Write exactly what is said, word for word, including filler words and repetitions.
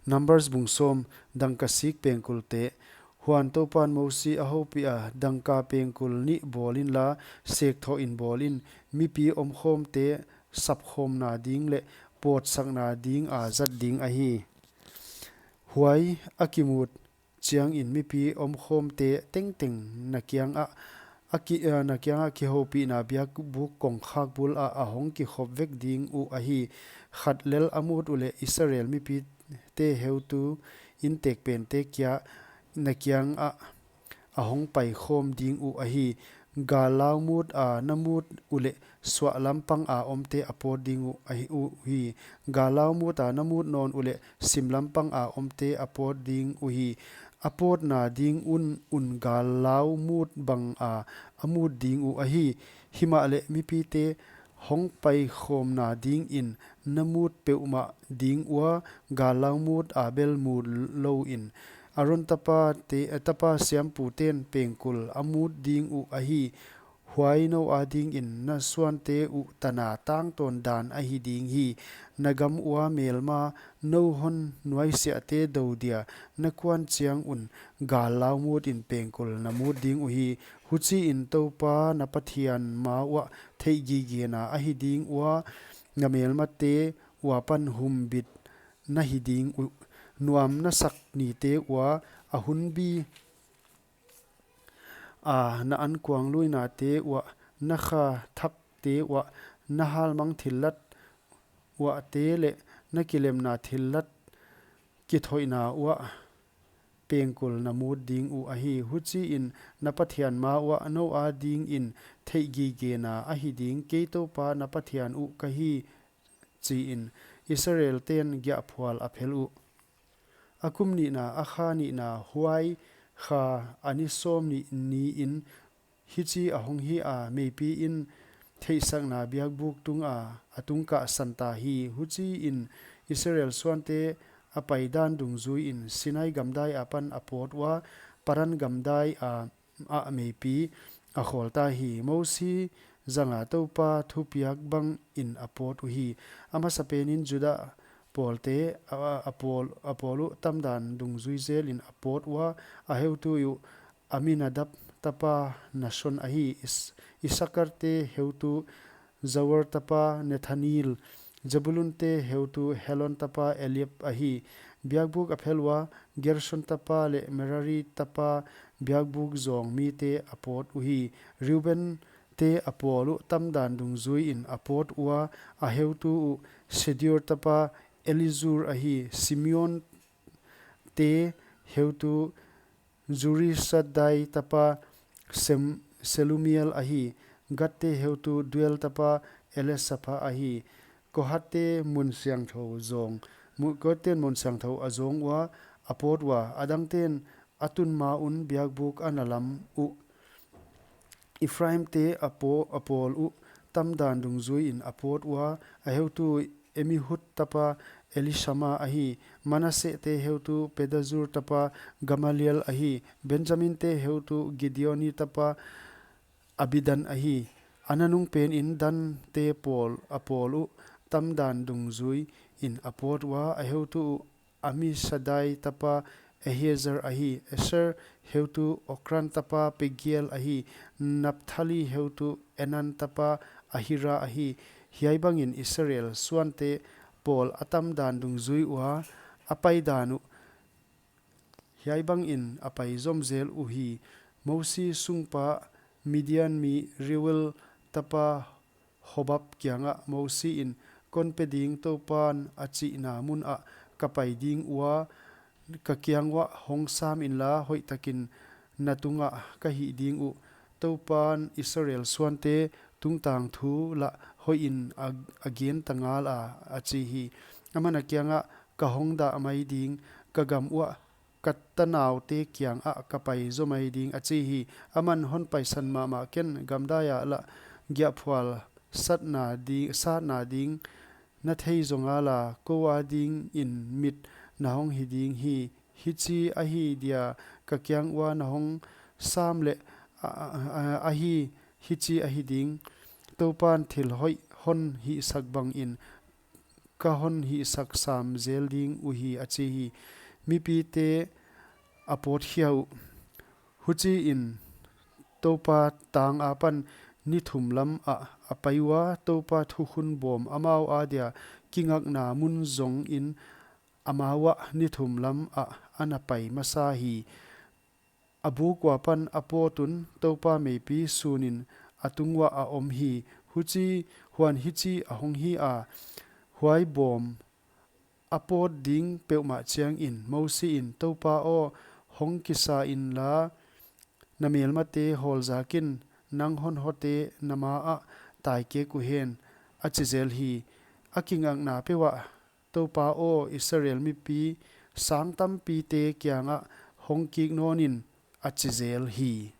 Numbers bung sawm. Dangka sik pengkulte. Huan Toupan Mosi a houpiha, dangka pengkul nih bawl inla, sekthohin bawl in, mipi omkhawmte sapkhawmna ding leh pawtsakna dinga zat ding ahi. Huai a kimut chiangin mipi omkhawmte tengteng na kiangah a ki, eh, na kiangah kihoupihna biakbuk kongkhak bulah a hong kikhop vek ding uh ahi. Khat lel a mut uleh Israel mipite heutu intekpente kia na kiangah a hong paikhawm ding uh ahi. Gallau muta na mut uleh suah lampanga omte a pawt ding uh ahi uhi. Gallau muta na mut nawn uleh sim lampanga omte a pawt ding uhi. A pawtna ding un, un gallau mut banga a mut ding uh ahi. Himahleh mipite hong paikhawmna dingin na mut peuhmah ding ua, gallau muta bel mut louin. Aron tapa te, tapa siamputen pengkul a mut ding uh ahi. Huai nou adingin na suante uh tana tangtawn dan ahi ding hi. Na gam ua melma nou hon nuaisiahte dou dia na kuan chiang un gallau mutin pengkul na mut ding uhi. Huchiin Toupa na Pathian ma uah theihgigena ahi ding ua, na melmate ua pan humbit na hi ding uh. Nuam na sak nite ua, a hunbi a na ankuangluinate uah, na kha thakte uah, na halmang thillat uahte leh na kilemna thillat kithoihna uah pengkul na mut ding uh ahi. Huchiin na Pathian ma uah nou adingin theihgigena ahi ding, kei Toupa na Pathian uh ka hi, chiin Israelten giahphual a phel uh. A kum nihna, a kha nihna, huai kha a ni sawmnih niin hichi a hong hi a, meipiin theihsakna biakbuk tunga a tungkah santa hi. Huchiin Israel suante a paidan dungzuiin Sinai gamdai apan a pawt ua, Paran gamdai a ah meipi a khawlta hi. Mosi zanga Toupa thupiak bangin a pawt uhi. A masapenin Juda pawlte a, a, a pawl, a pawl uh tamdan dungzui zelin a pawt ua, a heutu uh Aminadab tapa Nashon ahi. Is-, Isakarte heutu Zawar tapa Nethanil, Zebulunte heutu Helon tapa Eliab ahi. Biakbuk a phel ua, Gershon tapa leh Merari tapa biakbuk zawng mite a pawt uhi. Reubente a pawl uh tamdan dungzuiin a pawt ua, a heutu uh Sedeur tapa Elizur ahi. Simeonte heutu Zurisadai tapa Sem-, Selumiel ahi. Gadte heutu Deuel tapa Elisapha ahi. Kohatte mun siangthou zawng, mu-, Kohatten mun siangthou a zawng ua, a pawt ua, adangten a tun ma un biakbuk a na lam uh. Ephraimte a paw-, a pawl uh tamdan dungzuiin a pawt ua, a heutu Amihud tapa Elishama ahi. Manassehte heutu Pedazur tapa Gamaliel ahi. Benjaminte heutu Gideoni tapa Abidan ahi. A nanungpenin Dante pawl, a pawl uh tamdan dungzuiin a pawt ua, a heutu uh Amisadai tapa Ahiezer ahi. Aser heutu Okran tapa Pegiel ahi. Naphtali heutu Enan tapa Ahira ahi. Hiai bangin Israel suante pawl a tamdan dungzui ua, a paidan uh hiai bangin a pai zom zel uhi. Mosi sungpa Midian mi Reuel tapa Hobab kiangah Mosiin, "Kon pe ding Toupan a chihna munah ka pai ding ua, ka kiang uah hong sam inla, hoihtakin na tungah ka hih ding uh. Toupan Israel suante tungtang thu lah hoihin a, a gen ta ngala," a chi hi. Aman a kiangah, "Ka hong dah mai ding, ka gam uah ka tanaute kiangah ka pai zaw mai ding," a chi hi. Aman, "Hon paisan mahmah ken, gamdai ah lah giahphual satna ding, satna ding na thei zaw ngala, kou adingin mit na hong hi ding hi. Hichi ahi dia ka kiang ua na hong sam leh, a, a, a, ahi, hichi ahi ding. Toupan thil hoih hon hihsak bangin ka hon hihsak sam zel ding uhi, a chi hi. Mipite a pawt khia uh. Huchiin Toupa tang apan ni thum lam ah a pai ua, Toupa thukhun bawm amau adia kingakna mun zongin amau ah ni thum lam ah a na pai masa hi. A buk ua pan a pawt un Toupa meipi sunin a tung uah a om hi. Huchi, huan hichi a hong hi a, huai bawm a pawt ding peuhmah chiangin Mosi in, Toupa aw, hong kisa inla, na melmate hawlzak in, nang hon hote na ma ah taikek uhen, a chi zel hi. A kingakna peuh ah, Toupa aw, Israel mipi sang tampite kiangah hong kik nawn in, a chi zel hi.